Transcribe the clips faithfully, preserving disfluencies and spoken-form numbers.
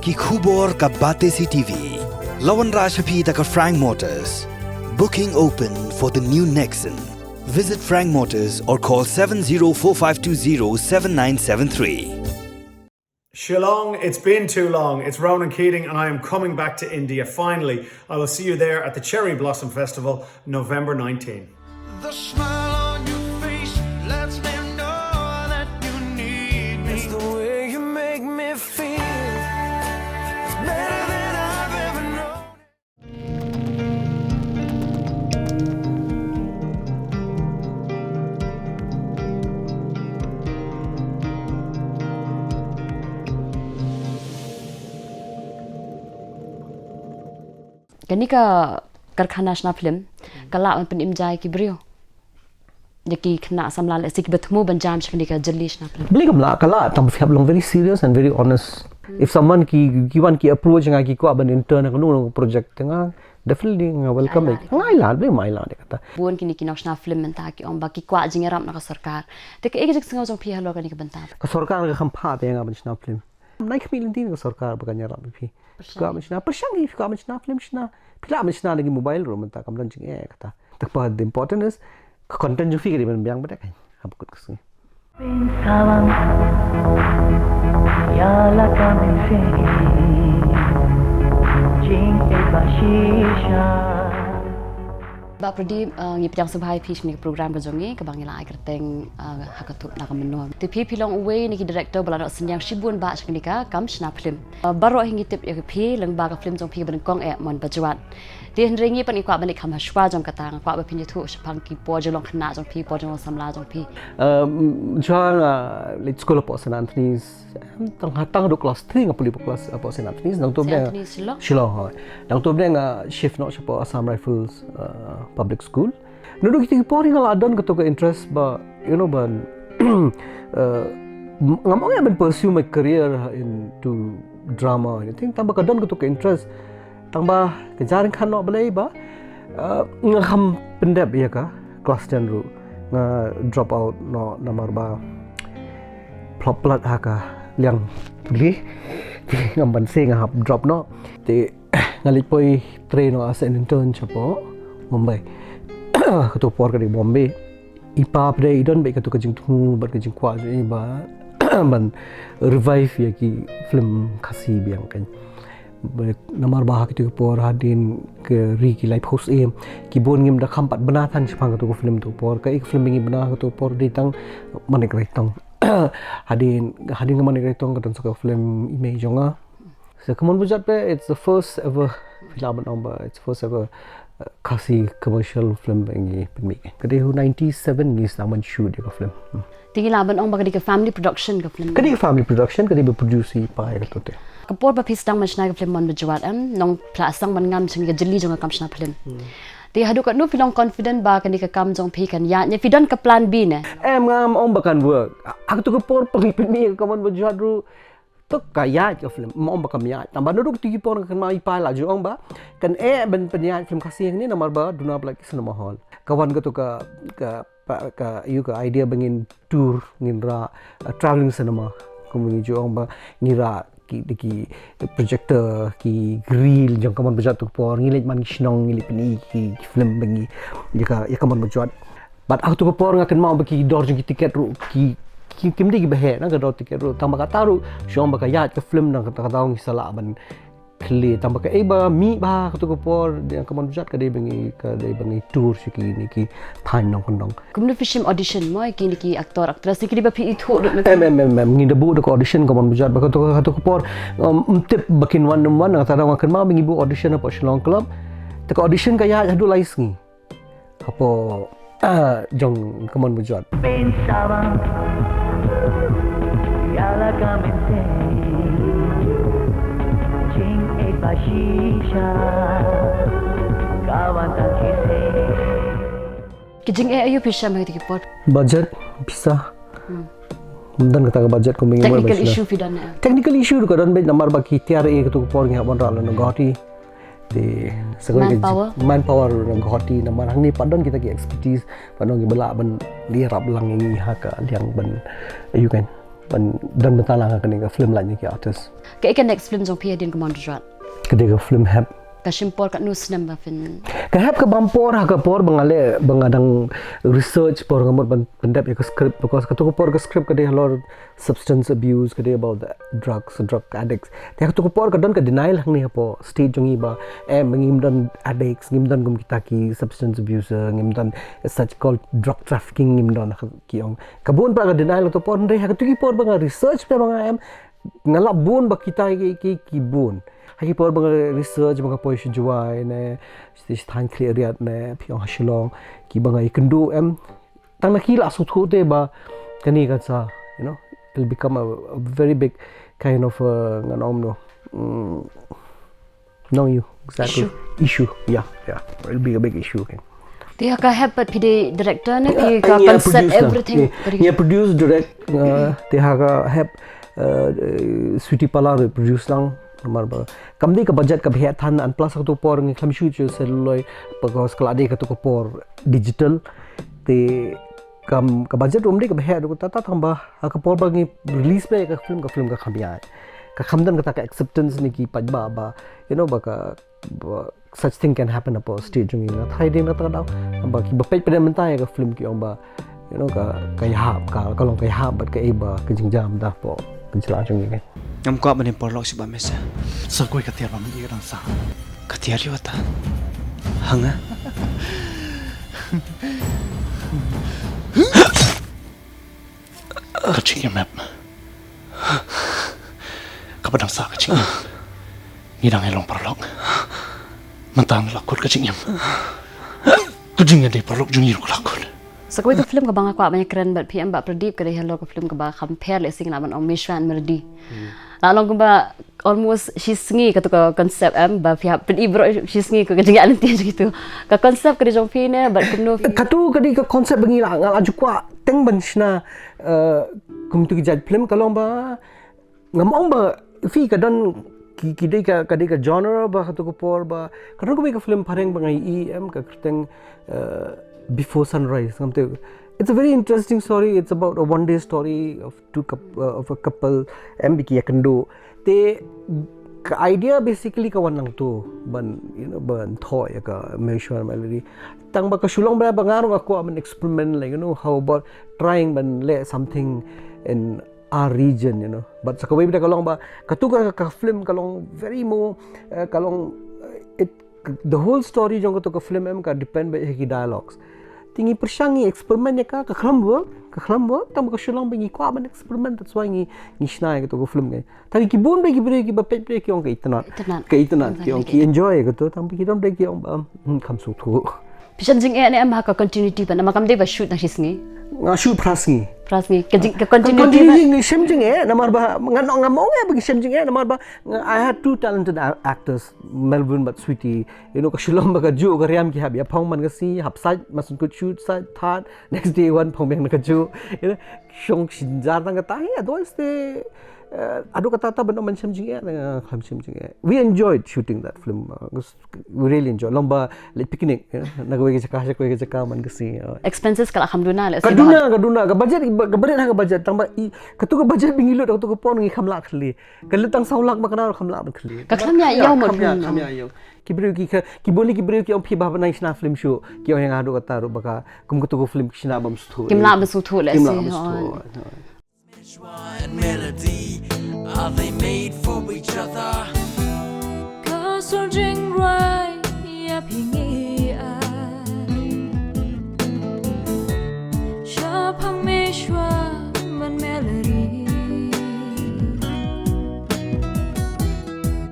Ki khubor ka Batesi T V. La wanrah sha phi da ka Frank Motors. Booking open for the new Nexon. Visit Frank Motors or call seven zero four five two zero seven nine seven three. Shillong, it's been too long. It's Ronan Keating, and I am coming back to India finally. I will see you there at the Cherry Blossom Festival, November nineteenth. The smile on your face lets me know that you need me. It's the way you make me feel. It's better than I've ever known. Kane ka karkhana shna film ka lah ban pynim ja ïa ki briew, ïa ki khynnah samla lehse kiba thmu ban jam sha kane ka jylli shna film. Balei kam lah, ka lah, tang ba phi hap long very serious and very honest. If someone ki, ki wan ki approach nga, ki kwah ban intern ha kano kano project, te nga definitely nga welcome. Ai lad. Nga ai lad, balei ym ai lad ïa kata. Bun kine ki nongshna film mynta ki ong ba ki kwah jingïarap na ka sorkar. Te kaei ka jingsngew jong phi halor kane ka bynta? Ka sorkar ka kham phah te ïa nga ban shna film. Nai khmih lynti na ka sorkar ba kan ïarap ïa phi. Pyrshang. Phi kwah ban shna, pyrshang hi, phi kwah ban shna film, shna. Phi lah ban shna na ki mobile ruh mynta, kam don jingeh kata. Te kaba important is ka content jong phi ka dei ban biang bad ka, haba kut ka sngi. Pyn sawang ïa la ka mynsiem jingeh ba shisha. Bah Pradip, uh, ngi pdiang sngewbha ïa phi sha kane ka program ka jong ngi kaba ngi la ai kyrteng, uh, ha ka tup na ka mynnor. Te phi phi long uwei na ki director ba la noh synñiang shibun bah sha kane ka kam shna film. Uh, baroh hi ngi tip ïa phi lyngba ka film jong phi kaba nyngkong eh Mon Bajwat. Te hynrei ngi pat ngi kwah ban leit kham hashwa jong kata, nga kwah ba phin ïathuh shaphang ki por jinglong khynnah jong phi, por jinglong samla jong phi. Um, shuwa nga leit skul hapoh Saint Anthony's, em, tang ha, tang haduh class three nga pule hapoh class, hapoh Saint Anthony's, nangta Saint Anthony's Shillong? Shillong, hooid. Nangta nga shift noh shapoh Assam Rifles, uh, Public School. Naduh kita ki por nga la don kato ka interest ba, you know, ban, uh, ngam ong ban pursue my career into drama or anything, tang ba ka don kato ka interest. Tang ba ka jia ryngkat noh balei ba, uh, nga kham pyndep ïa ka class ten ruh. Nga drop out noh namar ba phlop plat ha ka liang pule. Ngam banse, nga hap drop noh. Te nga leit poi trei noh as an intern shapoh Mumbai. Kato por ka dei Bombay. I pa pat i don beit kato ka jingthmu bad ka jingkwah jong i ba ban revive ïa ki film Khasi biang kan. Namar ba ha kito ki por hadien ka ri ki lai phew snem, ki bun ngim da kham pat bna than shaphang kato ka film kato por. Kaei ka film ba ngi bna kato por dei tang Manik Raitong. Hadien, hadien ka Manik Raitong ka don sa ka film I Mei Jong Nga. So Ka Mon Bajwat pat, it's the first ever, phi lah ban ong ba, it's the first ever, uh, Khasi commercial film ba ngi pynmih. Ka dei ha u ninety-seven ngi sdang ban shoot ïa ka film. Hmm. Te ngi lah ban ong ba ka dei ka family production ka film? Ka dei ka family production, ka dei ba produce i pa ïa kato te. Ka por ba phi sdang ban shna ka film Mon Bajwat, em, nongphla sdang ban ngam sha ka jylli jong ka kam shna film. Hmm. Te haduh katno phi long confident ba kane ka kam jong phi kan ïaid, ne phi don ka plan B ne? Em, ngam ong ba kan work. Ha kato ka por ba ngi pynmih ka Mon Bajwat ruh, to ka ïaid ka film, ym ong ba kam ïaid. Tang ba naduh kito ki por nga kynmaw i pa la ju ong ba kan eh ban pynïaid film Khasi hangne namar ba duna ba la ki cinema hall. Ka wan kato ka, ka, pa, ka, ïa ka idea ba ngin tour, ngin rah, uh, traveling cinema. Kum ngi ju ong ba ngi rah ki, ki projector, ki grill jong Ka Mon Bajwat kato ka por, ngi leit man ki shnong, ngi leit pyni ki, ki film ba ngi ïa ka, ïa Ka Mon Bajwat. Bad ha kato ka por nga kynmaw ba ki dor jong ki tiket ruh ki, ki, kim dei kiba heh na ka dor tiket ruh. Tang ba kata ruh shu ong ba ka ïaid ka film, na kata ka daw ngi sa lah ban kylli. Tang ba kaei ba mih bha ha kato ka por, dei Ka Mon Bajwat ka dei ba ngi, ka dei ba ngi tour sha kine ki thaiñ nongkyndong. Kumno phi shim audition mo ïa kine ki actor actress, ïa kine ba phi ithuh ruh na? Em, em, em, em, ngi da buh da ka audition Ka Mon Bajwat, ba kato, kato ka por, um, ym tip ba kin wan ym wan, na kata ka daw nga kynmaw ba ngi buh audition hapoh Shillong Club. Te ka audition ka ïaid haduh lai sngi. Hapoh, ah, jong Ka Mon Bajwat. Pyn sawang ïa la ka mynsiem jingeh ba shisha ka wan tang shisien. Ki jingeh aïu phi shem ha kito ki por? Budget, pisa. Hmm. Ym don kata ka budget kumba ngi. Technical issue phi don, eh? Technical issue ruh ka don beit namar ba ki tiar ïa kato ka por ngi hap wanrah na Guwahati. Te sa kawei ka manpower, manpower na Guwahati namar hangne pat don kita ki expertise, pat don kiba lah ban ïarap lang ïa ngi ha ka liang ban, aïu kan, Ban don bynta lang ha kane ka film lait na ki artist. Kaei ka next film jong phi hadien ka Mawngdujat? Ka dei ka film Hep. Ka shim por katno snem ba phin? Ka Hep ka bam por ha ka por ba nga leh, ba nga dang research por nga mut ban pyndep ïa ka script, because kato ka por ka script ka dei halor substance abuse, ka dei about the drugs, drug addicts. Te ha kato ka por ka don ka denial hangne hapoh state jong ngi ba em, ngim don addicts, ngim don kum kita ki substance abuser, ngim don such called drug trafficking, ngim don, ki ong. Ka bun pat ka denial kato por, hynrei ha kato ki por ba nga research phi ba nga em, nga lap bun ba kita ki, ki, ki bun. Ha ki por ba nga research ba nga poi sha Jowai ne, sha thaiñ Khliehriat ne, phi ong ha Shillong, ki ba nga ïakynduh em. Tang na ki la sngewthuh te ba kane kan sa, you know, it'll become a, a very big kind of a, ngan ong no. Mm, no, you, exactly. Issue. Issue, yeah, yeah. It'll be a big issue kan. Te ha ka Hep pat phi dei director ne, phi ka concept, everything. Ngi produce, direct, uh, te ha ka Hep, uh, Sweety Pala ruh produce lang. Namar ba kam dei ka budget kaba heh than, and plus kato ka por ngi khlem shoot sha celluloid, because ka la dei kato ka por digital. Te kam, ka budget ruh ym dei kaba heh ruh, kata tang ba ha ka por ba ngi release phi ïa ka film, ka film ka kham ïaid. Ka kham don kata ka acceptance na ki paidbah ba, you know, ba ka, ba such thing can happen hapoh state jong ngi. Nga tharai dei na kata ka daw ba ki ba peit peit mynta ïa ka film ki ong ba, you know, ka, ka ïahap, ka, ka long ka ïahap bad kaei ba ka jingjia mynta hapoh ka jylla jong ngi. Ngam kwah ban im paralok shuh ba me sha. Sa kawei ka tiar ba me ïoh dang sa. Ka tiar ïoh ta. Hanga. Ka jingim em. Kaba dang sah ka jingim. Ngi dang ïalong paralok. Mynta ngi la kut ka jingim. Ka jingïadei paralok jong ngi ruh ka la kut. Sa kawei ka film kaba nga kwah ban ïakren bad phi em Bah Pradip, ka dei halor ka film kaba kham pher lehse ngi lah ban ong Meshwa and Myrdi. La long kumba almost shisngi kato ka concept em, ba phi hap pyni baroh shisngi ka jingïaid lynti jong kito. Ka concept ka dei jong phi ne bad kumno phi? Kato ka dei ka concept ba ngi la, nga la ju kwah teng ban shna, eh, kum tu ki jait film, ka long ba ngam ong ba phi ka don ki, ki dei ka, ka dei ka genre ba kato ka por ba ka don kawei ka film phareng ba nga ïohi em, ka kyrteng, eh, Before Sunrise, ngam tip. It's a very interesting story. It's about a one day story of two coup-, uh, of a couple, em, ba ki ïakynduh. Te ka idea basically ka wan nangto ban, you know, ban thoh ïa ka Meshwa and Myrdi. Tang ba ka shu long ba, ba nga ruh nga kwah ban experiment, like, you know, how about trying ban leh something in our region, you know. But sa kawei bynta ka long ba kato ka, ka film ka long very more, eh, ka long, eh, it the whole story jong kato ka film em ka depend beit ha ki dialogues. Te ngi pyrshang ngi experiment ïa ka, ka khlem work, ka khlem work, tang ba ka shu long ba ngi kwah ban experiment, that's why ngi, ngi shna ïa kato ka film ka. Tang ki bun beit ki briew kiba peit briew ki ong ka itynnad. Itynnad. Ka itynnad, ki ong ki enjoy ïa kato, tang ba ki don briew ki ong ba, hmm, kham sngewthuh. Phi shem jingeh ne em ha ka continuity ba, namar kam dei ba shoot tang shisngi? Nga shoot phra sngi. Phra sngi. Ka jing, ka continuity ba? Continuity ngi shem jingeh, namar ba, nga, ngam ong eh ba ngi shem jingeh, namar ba, nga, I had two talented a-, actors, Melvin bad Sweety. You know, ka shu long ba kajuh ka riam ki hap ïaphong man ka sngi, hap sait, mar shu kut shoot, sait, thad, next day wan phong biang na kajuh. You know, shong shinjar tang kata, hey, otherwise te, eh, haduh katta katta ban ong ban shem jingeh, eh, khlem shem jingeh. We enjoyed shooting that film. Uh, we really enjoyed. Long ba leit picnic, you know, na kawei ka jaka sha kawei ka jaka man ka sngi, uh. Expenses ka la kham duna leh? Ka duna, ka duna, ka budget, ka budget ha ka budget. Tang ba i, kato ka budget ba ngi lut, kato ka por ngi kham lah khlieh. Ka lut tang saw lak ba kane ruh kham lah ban khlieh. Ka khlem ïa ïaw mut. Kham ïa, kham ïa ïaw. Ki briew ki, ki bun ki briew ki ong phi ba ban nang shna film shuh. Ki ong ïa nga haduh katta ruh ba ka, kum kato ka film ki shna bym sngewthuh. Kim lah bym sngewthuh leh. Kim lah bym sngewthuh. Meshwa and Myrdi, are they made for each other? Ka sur jingrwai ïa phi ngi ai shaphang Meshwa bad Myrdi.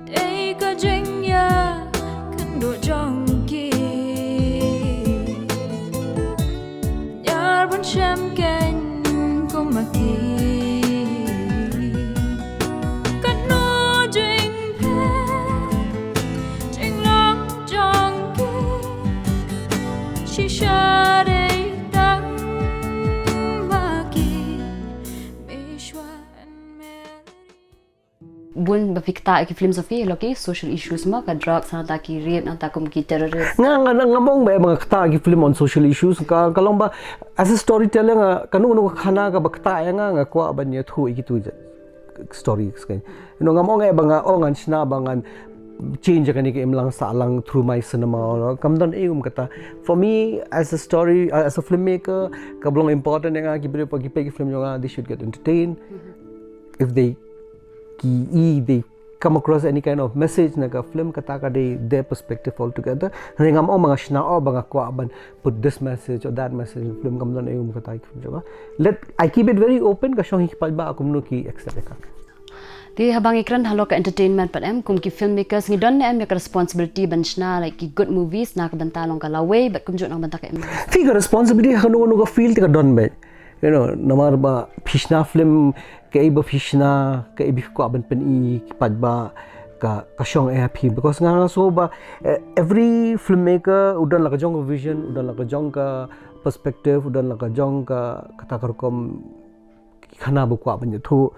Dei ka jingïakynduh jong ki. Ïar ban shem keiñ kum ma ki. Katno jingpher. Bun ba phi kata ki film sa phi lo ki social issues mo, ka drugs, nangta ki rape, nangta kum ki terrorist. Nga nga nga mong ba ba nga kata ki film on social issues ka ka long ba as a storyteller nga ka nu nu ka khana ka ba kata ya nga nga kwah ban ïathuh ïa kitu ja story ka. You know, nga mong ba nga ong ngan shna ba ngan change kane ka imlang sahlang through my cinema. Kam don e um kata. For me as a story, uh, as a filmmaker, ka ba long important ya nga ki briew ba ki peit ki film jong nga, they should get entertained. If they ki i they come across any kind of message na ka film, kata ka dei their perspective altogether. Nga ngam ong ba nga shna o ba nga kwah ban put this message or that message in film, kam don e um kata ki film jong nga. Let I keep it very open, ka shong hi ki paidbah kumno ki accept ka. Te haba ngi kren halor ka entertainment pat em, kum ki filmmakers ngi don ne em ïa ka responsibility ban shna like ki good movies na ka bynta long ka lawei bad kumjuh na ka bynta ka em. Phi ka responsibility ha kano kano ka field te ka don bad. You know, namar ba phi shna film, kaei ba phi shna, kaei ba phi kwah ban pyni ki paidbah, ka ka shong eh ha phi, because nga nga sngew ba, eh, every filmmaker u don la ka jong ka vision, u don la ka jong ka perspective, u don la ka jong ka kata ka rukom ki khana ba kwah ban ïathuh.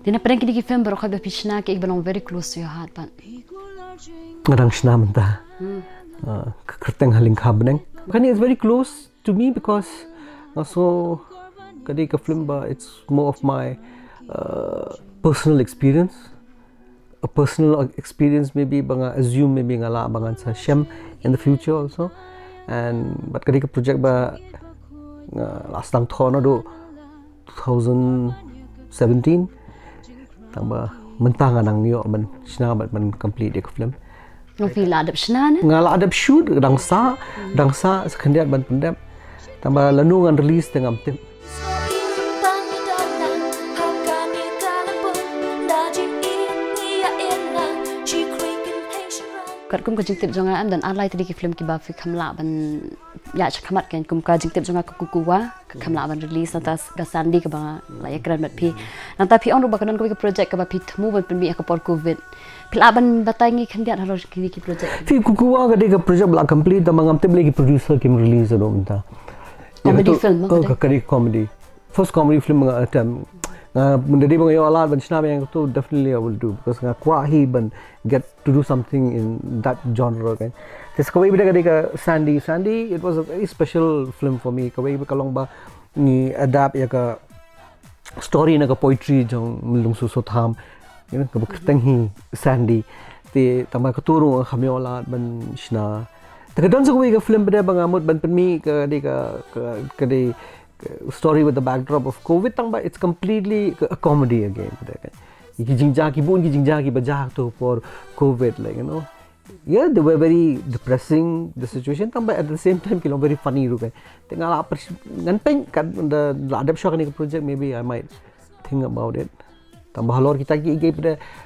Te na pdeng kine ki film baroh kaba phi shna, kiei ba long very close to your heart pat? Nga dang shna mynta. Hmm. Ah, ka kyrteng Ha Lyngkha Bneng. Kane is very close to me because nga sngew ka dei ka film ba it's more of my, uh, personal experience. A personal experience maybe ba nga assume maybe nga lah ba ngan sa shem in the future also. And but ka dei ka project ba nga la sdang thoh naduh two thousand seventeen. Tang ba mynta nga nang ïoh ban shna bad ban complete ïa ka film. Nga phi la dep shna ne? Nga la dep shoot, dang sah, dang sah sa khyndiat ban pyndep. Tang ba lano ngan release te ngam tip. Katkum ka jingtip jong nga, em don ar lai tylli ki film kiba phi kham lah ban ïa sha khmat kein, kum ka jingtip jong nga ka Kukuwa, ka kham lah ban release, nangta ka Sandi kaba nga la ïa kren bad phi. Nangta phi ong ruh ba ka don kawei ka project kaba phi thmu ban pynmih ha ka por covid. Phi lah ban batai ngi khyndiat halor kine ki project? Phi, Kukuwa ka dei ka project ba la complete, tang ba ngam tip lei ki producer kim release ruh mynta. Comedy film, ka dei comedy. First comedy film nga attempt. Nga mynta dei ba nga ïoh lad ban shna ïa katu, definitely I will do because nga kwah hi ban get to do something in that genre, kan. Te sa kawei pat ka dei ka Sandi. Sandi, it was a very special film for me. Kawei pat ka long ba ngi adapt ïa ka story na ka poetry jong Myllung Susotham. You know, kaba kyrteng hi Sandi. Te tang ba katu ruh nga kham ïoh lad ban shna. Te ka don sa kawei ka film pat ba nga mut ban pynmih, ka dei ka, ka, ka dei story with the backdrop of covid, tang ba it's completely a comedy again. Ki jingjia, ki bun ki jingjia kiba jia ha kato por covid, like, you know. Yeah, they were very depressing, the situation, tang ba at the same time ki long very funny ruh, kan. Te nga la pers-, ngan pyn, kan, da la dep shuwa kane ka project, maybe I might think about it. Tang ba halor kita ki, ki,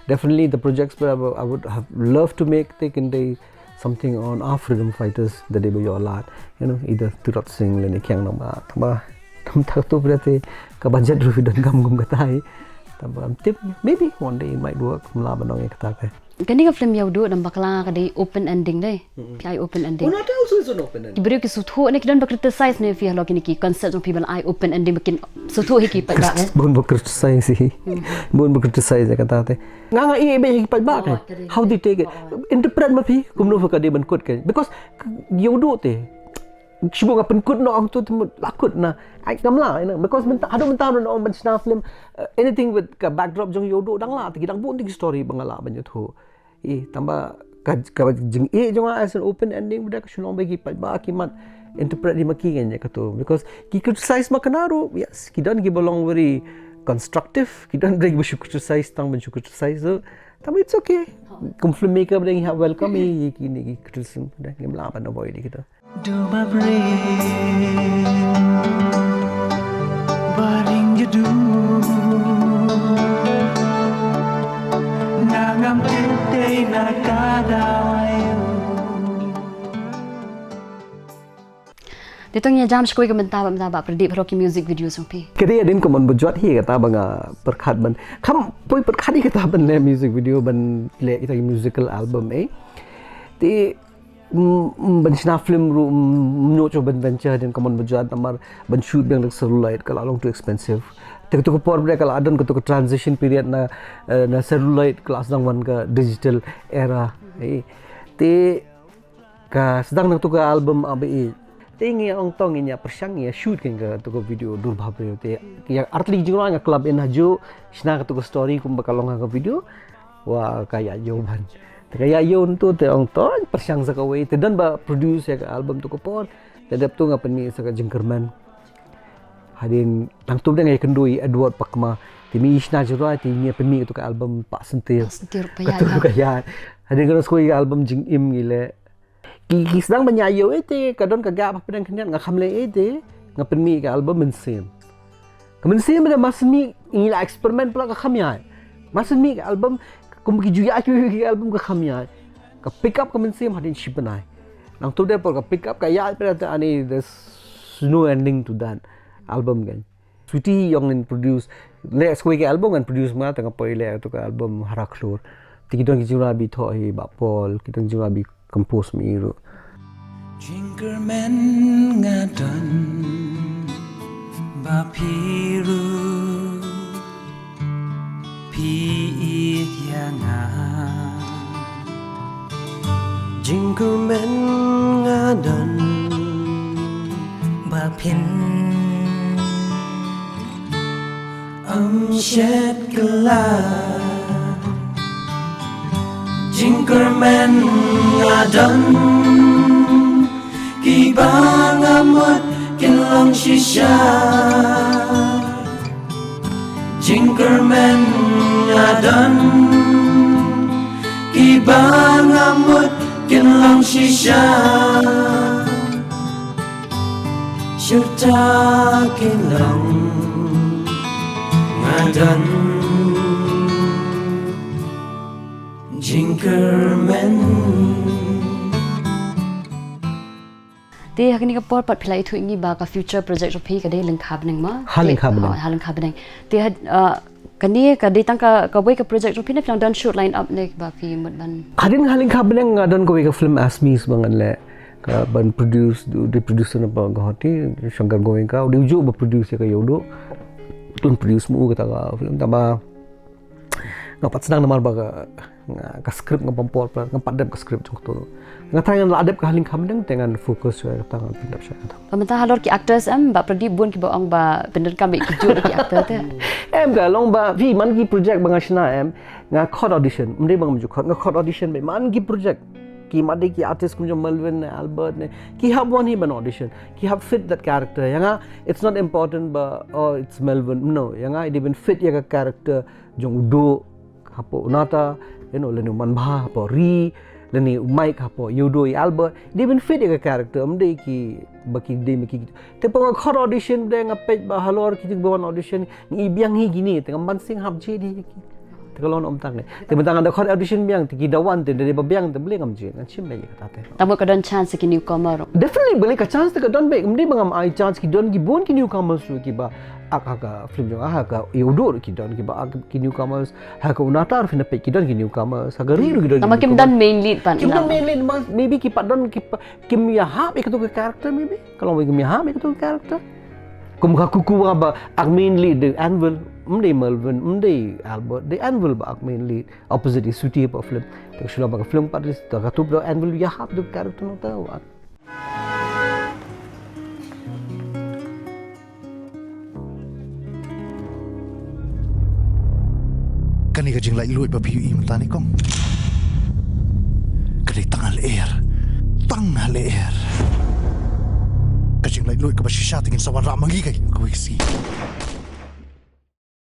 definitely the projects that I would, I would have loved to make, te kin dei something on our freedom fighters, da dei ba ïoh lad, you know, either Tirot Sing lane Khiang Nongma. Tang ba, tang ba tu pat te ka budget ruh don kam kum kata hi. Tang ba ngam tip, maybe one day it might work, ngam lah ban ong ïa kata pat. Kane ka film Ïa U Duh, dang bakla ka dei open ending dei. Phi ai open ending. Oh, that also is an open ending. Ki briew ki sngewthuh ne ki don ba criticize ne phi halor kine ki concept jong phi ba la ai open ending ba kin sngewthuh hi ki paidbah, eh? Bun ba criticize hi. Bun ba criticize ïa kata te. Nga nga ïa ba hi ki paidbah, kan. How they take it. Interpret ma phi kumno phi ka dei ban kut, kan. Because Ïa U Duh te, shu ba nga pynkut noh ong tu te mut la kut na. Ai, ngam lah, you know, because mynta, haduh mynta ruh ong ban shna film, uh, anything with ka backdrop jong Ïa U Duh dang lah, te ki dang bun te ki story ba nga lah ban ïathuh. Eh, tang ba ka, ka jingeh jong nga as an open ending, ba da ka shu long ba ki paidbah ki mat interpret hi ma ki, kan, ïa katu. Because ki criticize ma kane ruh, yes, ki don kiba long very constructive, ki don kiba shu criticize tang ban shu criticize. So, tang ba it's okay. Kum filmmaker ba dang ha welcome ïa kine ki criticism, ba dang ngim lah ban avoid ïa kita. Tang ïa jam shkoi ka mynta ba mynta ba Pradip, haro ki music video jong phi? Ka dei hadien ka mon bujot hi kata ba nga pyrkhat ban, kam poi pyrkhat hi kata ban leh music video ban leh kita ki musical album eh. Te mm, mm, ban shna film ruh mm, mm, nyo cho ban venture hadien ka mon bujot namar ban shoot biang da celluloid ka la long too expensive. Te tu ka por bre ka la don ka tu ka transition period na eh, na celluloid ka la sdang wan ka digital era eh. Te ka sdang na tu ka album abi eh. Te ngi ong tong ngi ïa pyrshang ngi ïa shoot kan ka tu ka video dur bha bre te ïa artli jingwa nga club in haju shna ka tu ka story kumba ka long ka video. Wa ka ïa yo ban te ka ïa yo ntu te ong to pyrshang sa ka wei te don ba produce ïa ka album tu ka por. Te dep tu nga pynmih sa ka Jingkyrmen. Hadien tang tu dang ïa kyndu i Edward Pakma. Te mi shna jingwa te ngi pynmih tu ka album Pak Sentir. Pak Sentir, ka tu ka ïa. Hadien ka skoi album Jingim ngi le. Ki ki sdang ban ïa yo eh te ka don ka gap hapdeng khyndiat nga kham leh eh te nga pynmih ka album Mynsiem. Ka Mynsiem da ma sdang mih ngi la experiment pla ka kham ïa. Ma sdang mih ka album kum ki ju ïa ki album ka kham ïa. Ka pick up ka Mynsiem hadien shi bnai. Nang tu dei por ka pick up ka ïa pla te ani there's no ending to that album kan. Sweety Young in produce leh skoi ka album kan produce ma tang poi leh tu ka album Hara Khlur. Te ki don ki jingwa bi thoh hi ba Paul ki don jingwa bi compose mi ruh. Jingkyrmen nga don ba phi ruh phi ïeit ïa nga. Jingkyrmen nga don ba phin ym shet kylla. Jingkyrmen nga don kiba nga mut kin long shisha. Jingkyrmen nga don kiba nga mut kin long shisha. Shirta kin long nga don jingkyrmen. Te ha kane ka por pat phi la ïathuh ïa ngi ba ka future project jong phi ka dei lyngkha bneng ma? Ha lyngkha bneng. Ha lyngkha bneng. Te ha kane ka dei tang ka kawei ka project jong phi ne phi nang don shoot line up ne ba phi mut ban? Hadien ha lyngkha bneng nga don kawei ka film Asmis ba ngan leh ka ban produce du dei producer na ba Guwahati Shankar Goenka u dei u juh ba produce ïa ka Yodo. Tun produce mu kata ka film taba nga pat sdang namar ba ka script nga bam por nga pat dep ka script jong tu. Nga tang ngan la dep ka ha lyngkha bneng te ngan focus sha kata ngan pyndep sha kata. Ba mynta halor ki actors em ba Pradip bun kiba ong ba pyndonkam ba ki juh ki actor te. Em ka long ba phi man ki project ba nga shna em nga khot audition. Ym dei ba ngam ju khot nga khot audition ba man ki project. Ki ma dei ki artist kum jong Melvin ne Albert ne ki hap wan hi ban audition ki hap fit that character ïa nga. It's not important ba oh it's Melvin no ïa nga dei ban fit ïa ka character jong u Duh hapoh u Nata, you know, lane u Manbha hapoh Ri, lane u Mike hapoh Yodo i Albert. Dei ban fit ïa ka character ym dei ki ba ki dei ma ki. Te pang nga khot audition dei nga peit ba halor ki tik ba wan audition ngi biang hi kine te nga man sing hap je dei ki. Te ka long ym tang ne. Te mynta nga da khot audition biang te ki da wan te dei ba biang te beli ngam je ngan shim beit ïa kata te. Tang ka don chance ki newcomer. Definitely beli ka chance te ka don beit ym dei ba ngam ai chance ki don ki bun ki newcomers ruh kiba ak ha ka film jong ha ka Yodo ruh ki don kiba ak ki newcomers. Ha ka u Nata ruh phin da peit ki don ki newcomers ha ka Ri ruh ki don. Tang ba kim don main lead pan. Kim don main lead maybe ki pat don ki kim ïahap ïa katu ka character maybe. Ka long ba kim ïahap ïa katu ka character. Kum ka kuku ba ak main lead dei Anvil, ym dei Melvin, ym dei Albert, dei Anvil ba ak main lead opposite i Sweety hapoh film. Te shu long ba ka film pat dei katu ba Anvil ïahap katu ka character na ta. Kane ka jinglaitluid ba phi ïohi mynta ne kong. Ka dei tang ha lyer. Tang ha lyer. Ka jinglaitluid kaba shisha te ngin sa wanrah ma ngi ka kawei ka sngi.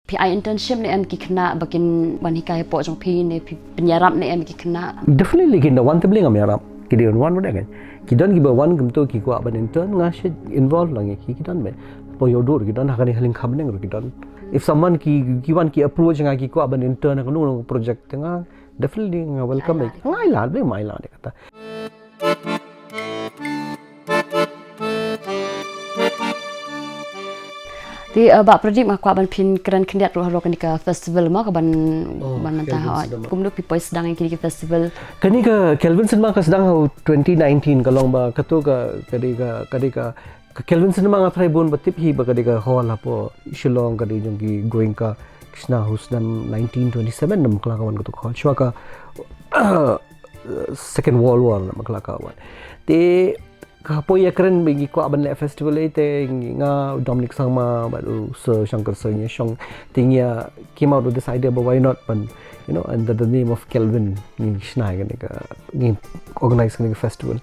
Phi ai internship ne em ki khynnah ba kin wan hikai hapoh jong phi ne phi pynïarap ne em ki khynnah? Definitely kin da wan te bli ngam ïarap. Ki dei wan wan wan. Ki don kiba wan kumto ki kwah ban intern nga shu involve lang ïa ki ki don beit. Hapoh Yodo ruh ki don ha kane ha lyngkha bneng ruh ki don. If someone ki ki wan ki approach nga ki kwah ban intern ha kano kano project te nga definitely nga welcome beit. Nga ai lad beit, nga ai lad ïa kata. Eh, uh, Bah Pradip, nga kwah ban pynkren khyndiat ruh halor kane ka festival mo ka ban, oh, ban mynta Kelvin ha Cinema. Kumno phi poi sdang ïa kane ka festival? Kane ka Kelvin Cinema ka sdang ha twenty nineteen, ka long ba kato ka, ka dei ka, ka dei ka, ka Kelvin Cinema nga tharai bun ba tip hi ba ka dei ka hall hapoh Shillong, ka dei jong ki Goenka, shna ha u snem nineteen twenty-seven, namar ka wan kato ka hall shuwa ka Second World War, namar ka wan. Te ka poi ïakren ba ngi kwah ban leh festival, eh, te ngi, nga, Dominic Sangma bad u Sir Shankar Sir, ngi shong, te ngi, uh, came out with this idea, but why not ban, you know, under the name of Kelvin, ngi shna ïa kane ka, ngi organize kane ka festival.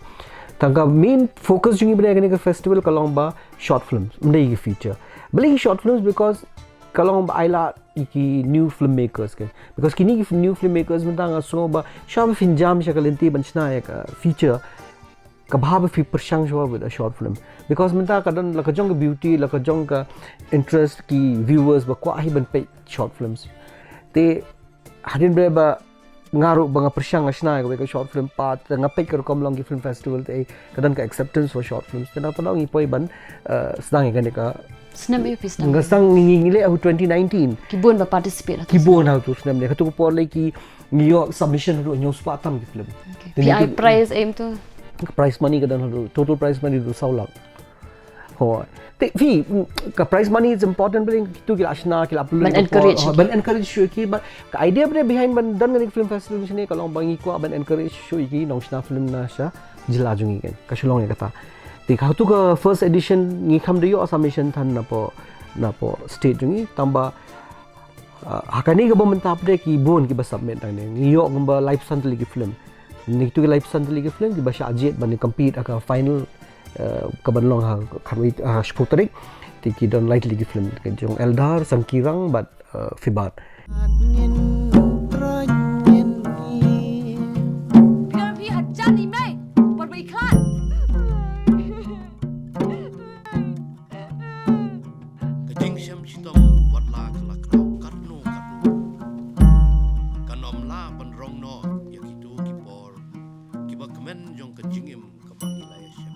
Tang ka main focus jong ngi ba ïa kane ka festival ka long ba short films, ym dei ki feature. Balei ki short films? Because ka long ba ai lad ïa ki new filmmakers, ke, because kine ki new filmmakers mynta nga sngew ba shuwa ba phin jam sha ka lynti ban shna ïa ka feature, ka bha ba phi pyrshang shuwa with a short film, because mynta ka don la ka jong ka beauty, la ka jong ka interest ki viewers ba kwah hi ban peit short films. Te hadien ba, ba nga ruh ba nga pyrshang nga shna ïa kawei ka short film part, te nga peit ka rukom long ki film festival, te ka don ka acceptance for short films, te nangta ngi poi ban, uh, sdang ïa kane ka snem, eh, phi sdang? Nga sdang, ngi, ngi leh ha u twenty nineteen. Ki bun ba participate ha u, ki bun ha u snem ne. Kato ka por lei ki, ngi ïoh submission haduh hynñiew spah tam ki film. Okay. Te phi ai prize em tu? Ka prize money ka don haduh, total prize money haduh saw lak. Ho. Te phi, mm, ka prize money it's important, but kito ki la shna, ki la pynlong, ban encourage, ho, ki, ban encourage shuh ki, but ka idea behind ban don kane ka film festival shane ka long ba ngi kwah ban encourage shuh ki nongshna film na sha jylla jong ngi, kan, ka Shillong ïa kata. Te kato ka first edition ngi kham da ïoh submission than napoh, napoh state jong ngi, tang ba, ah, ha kane ka bym mynta pat de ki bun ki ba submit tang ne. Ngi ïoh kumba laiphew san tylli ki film. Ngi tu ki laiphew san tylli ki film ki ba shah jied ban compete ha ka final, eh, ka ban long ha, khatwei, ha shiphew tarik. Te ki don lai tylli ki film. Ka jong Eldar, Sangkyrang bad, eh, Fibat. Phi don phi hajan i mei, por ba i khlad. Ka jingshem shitom wat la ka la kraw katno katno. Kan ym lah ban rong noh ïa kito ki por kiba kmen jong ka jingim kaba ngi la ïashem.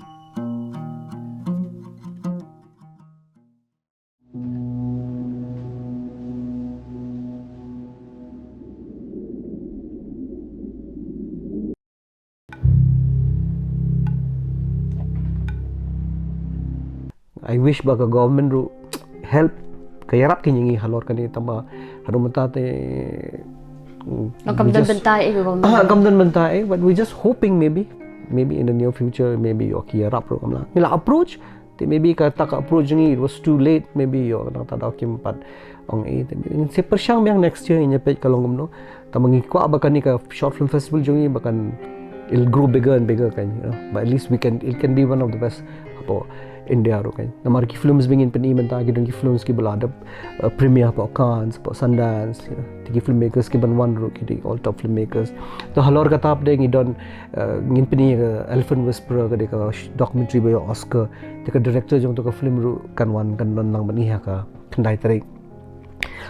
I wish ba ka government ruh help, ka ïarap kine ngi halor kane, tang ba haduh mynta te, mm, oh, kam don bynta eh ka government. Ah, kam don bynta eh, but we just hoping maybe, maybe in the near future, maybe ïoh ki ïarap ruh, kam lah. Ngi la approach, te maybe kata ka approach ngi, it was too late, maybe ïoh nangta da kim pat ong ei, te ngin sa pyrshang biang next year ngin ïa peit ka long kumno. Tang ba ngi kwah ba kane ka short film festival jong ngi ba kan, it'll grow bigger and bigger, kan, you know. But at least we can, it can be one of the best hapoh India ruh, kan. Namar ki films ba ngin pyni mynta ki don ki films kiba la dep, uh, premiere hapoh Cannes, hapoh Sundance, you know. Te ki filmmakers kiban wan ruh ki dei all top filmmakers. To halor kata pat de ngi don, uh, ngin pyni, uh, Elephant Whisperer, ka dei ka sh-, documentary ba ïoh Oscar. Te ka director jong to ka film ruh kan wan, kan don lang ban ïa ka khyndai tarik.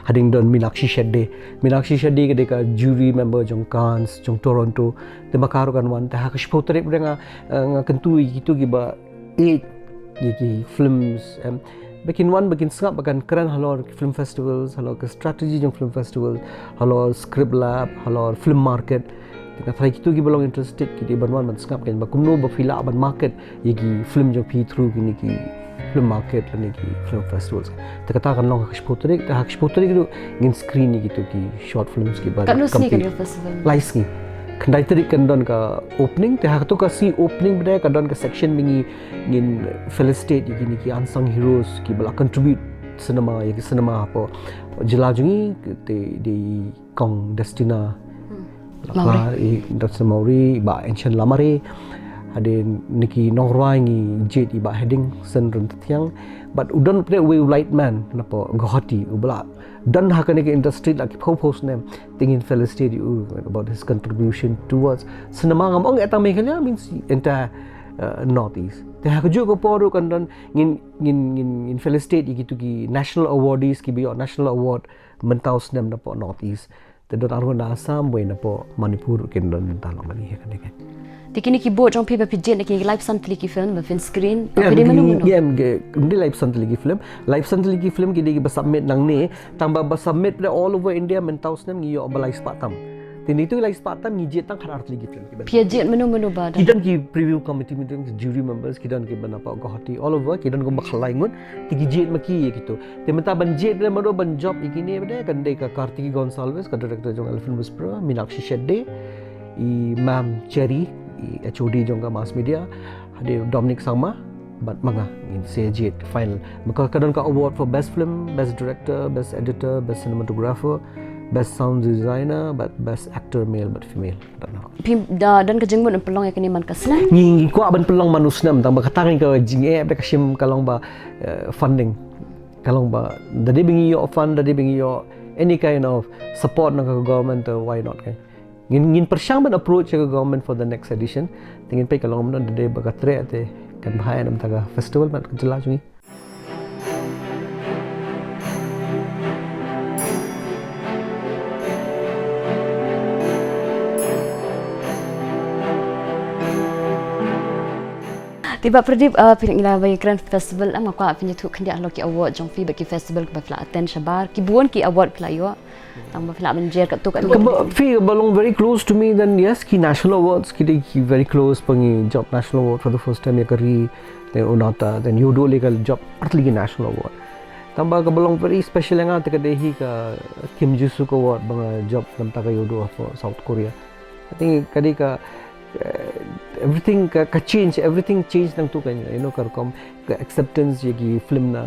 Hadien don Meenakshi Shetty. Meenakshi Shetty ka dei ka jury member jong Cannes, jong Toronto. Te ma ka ruh kan wan. Te ha ka shiphew tarik ruh nga, eh, nga kyntu ïa kito kiba ïeit ïa ki films, em, ba kin wan, ba kin sngap, ba kan kren halor film festivals, halor ka strategy jong film festivals, halor script lab, halor film market. Te nga tharai kito kiba long interested ki dei ban wan ban sngap, kan, ba kumno ba phi lah ban market ïa ki film jong phi through kine ki film market lane ki film festivals. Te kata kan long ha ka shiphew tarik, te ha ka shiphew tarik ruh ngin screen ïa kito ki short films kiba, katno sngi compete. Kan ïa festival? Lai sngi. Khyndai tarik kan don ka opening, te ha kato ka sngi opening pat de ka don ka section ba ngi, ngin felicitate ïa kine ki unsung heroes kiba la contribute cinema, ïa ki cinema hapoh jylla jong ngi, te dei Kong Destina, hmm, Lamare. Laka, i Destina Mawrie, i Bah Ancient Lamare, hadien na ki nongrwai ngi jied i Bah Headingson Ryntathiang, bad u don pat de uwei u lightman napoh Guwahati, uba la don ha kane ka industry la ki phew phew snem, te ngin felicitate ïa u about his contribution towards cinema, ngam ong eh tang Meghalaya, means entire, uh, North East. Te ha kajuh ka por ruh kan don, ngin, ngin, ngin, ngin felicitate ïa kito ki national awardees kiba ïoh national award mynta u snem napoh North East. Te don arngut na Assam, wei na pdeng Manipur, kin don mynta long lagi ha kane ka. Te kine ki bud jong phi ba phi jied na ki laiphew san tylli ki film ba phin screen, ba phi dei mano mano? Ym dei laiphew san tylli ki film. Laiphew san tylli ki film ki dei kiba submit nangne, tang ba, ba submit all over India mynta u snem ngi ïoh ba lai spah tam. Te ngi tu lai spah tam ngi jied tang khatar tylli ki film. Phi jied mano mano ba da? Ki don ki preview committee, ki don ki jury members, ki don kiba na pdeng Guwahati, all over, ki don kumba khatlai ngut, te ki jied ma ki ïa kitu. Te mynta ban jied re mano ban jop ïa kine ba dei, kan dei ka Kartiki Gonsalves, ka director jong Elephant Whisperer, Meenakshi Shetye, i Ma'am Cherry, i H O D jong ka mass media, hadien Dominic Sangma, bad ma nga, ngin sa jied final. Mynta ka don ka award for best film, best director, best editor, best cinematographer, best sound designer, bad best actor male bad female. Phi da don ka jingmut ban pynlong ïa kane man ka snem? Ngi, ngi kwah ban pynlong man u snem, tang ba kata ka jingeh ba ka shim ka long ba, eh, funding. Ka long ba, da dei ba ngi ïoh fund, da dei ba ngi ïoh any kind of support na ka government, eh, why not, kan? Ngin, ngin pyrshang ban approach ka government for the next edition. Te ngin peit ka long mynno, da dei ba ka treh te kan bha ïa na bynta ka festival bad ka jylla jong ngi. Te Bah Pradip, eh, phi ngi la ba ïakren festival, em, nga kwah phin ïathuh khyndiat halor ki award jong phi bad ki festival kiba phi la attend shabar, ki bun ki award phi la ïoh. Tang ba phi lah ban jer katto katne. Kaba phi ba long very close to me, then yes, ki national awards ki dei ki very close, ba ngi jop national award for the first time ïa ka ri, then UNOTA, then ïoh duh lei ka jop artylli ki national award. Tang ba kaba long very special ïa nga te ka dei hi ka Kim Ji-suk Award ba nga jop na bynta ka ïoh duh for South Korea. I think ka dei ka, eh, everything ka, ka change, everything change nangtu ka, you know, ka rukom ka acceptance ïa ki film na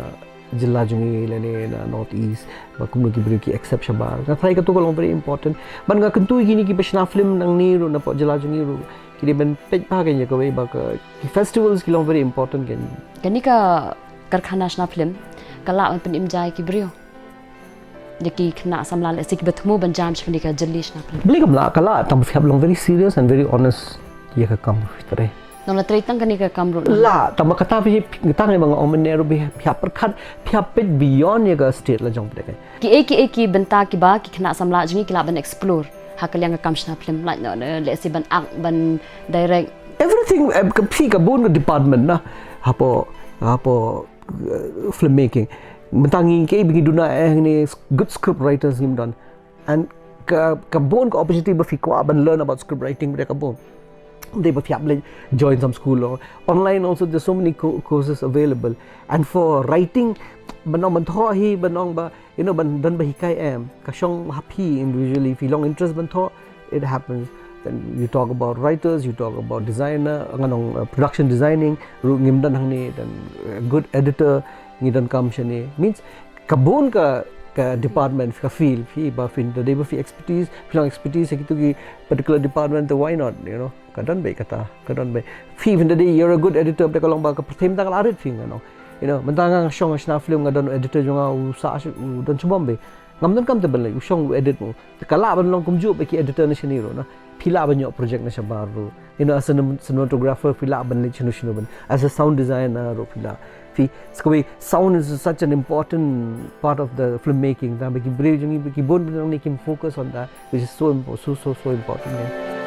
jylla jong ngi lane na North East, ba kumno ki briew ki accept shabar. Nga tharai katu ka long very important. Ban nga kyntu ïa kine kiba shna film nangne ruh na pdeng jylla jong ngi ruh, ki dei ban peit bha kein ïa kawei ba ka, ki festivals ki long very important kein. Kane ka karkhana shna film ka lah ban pynim ja ïa ki briew, ïa ki khynnah samla lehse kiba thmu ban jam sha kane ka jylli shna film? Balei kam lah, ka lah, tang ba phi hap long very serious and very honest ïa ka kam phi trei. Nang la trei tang kane ka kam ruh na? Lah, tang ba kata phi, kata ngi ba nga ong mynne ruh, phi hap pyrkhat, phi hap peit beyond ïa ka state la jong phi. Kiei kiei ki bynta kiba ki khynnah samla jong ngi ki lah ban explore ha ka liang ka kam shna film, like, no, no, lehse ban act, ban direct? Everything, eh, ka phi, ka bun ka department na hapoh, hapoh, eh, filmmaking. Mynta ngi kiei ba ngi duna, eh, ngi good script writers ngim don. And ka, ka bun ka opportunity ba phi kwah ban learn about script writing ba dei ka bun. Dei ba phi hap leit join some school or online also, there's so many co-, courses available. And for writing, ban ong ban thoh hi, ban ong ba, you know, ban don ba hikai, em, ka shong ha phi individually, phi long interest ban thoh, it happens. Then you talk about writers, you talk about designer, ngan ong, uh, production designing ruh ngim don hangne, then, uh, good editor ngi donkam shane. Means ka bun ka, ka department, ka field, phi ba phin da dei ba phi expertise, phi long expertise ïa kitu ki particular department, te why not, you know? Ka don beit kata, ka don beit. Phi phin da dei, you're a good editor, ba ka long ba ka pyrthei mynta ka la rit phi, ngan ong. You know, mynta nga shong shna film, nga don editor jong nga, u sah, u don sha Bombay. Ngam donkam te ban leit, u shong u edit mo. Te ka lah ban long kumjuh bad ki editor na shane ruh na. Phi lah ban ïoh project na shabar ruh. You know, as a cinem-, cinematographer, phi lah ban leit shano shano ban. As a sound designer ruh phi lah. Phi, sa kawei, sound is such an important part of the filmmaking. Tang ba ki briew jong ngi, ki bun briew jong ngi kim focus on that, which is so impo-, so, so, so important, yeah.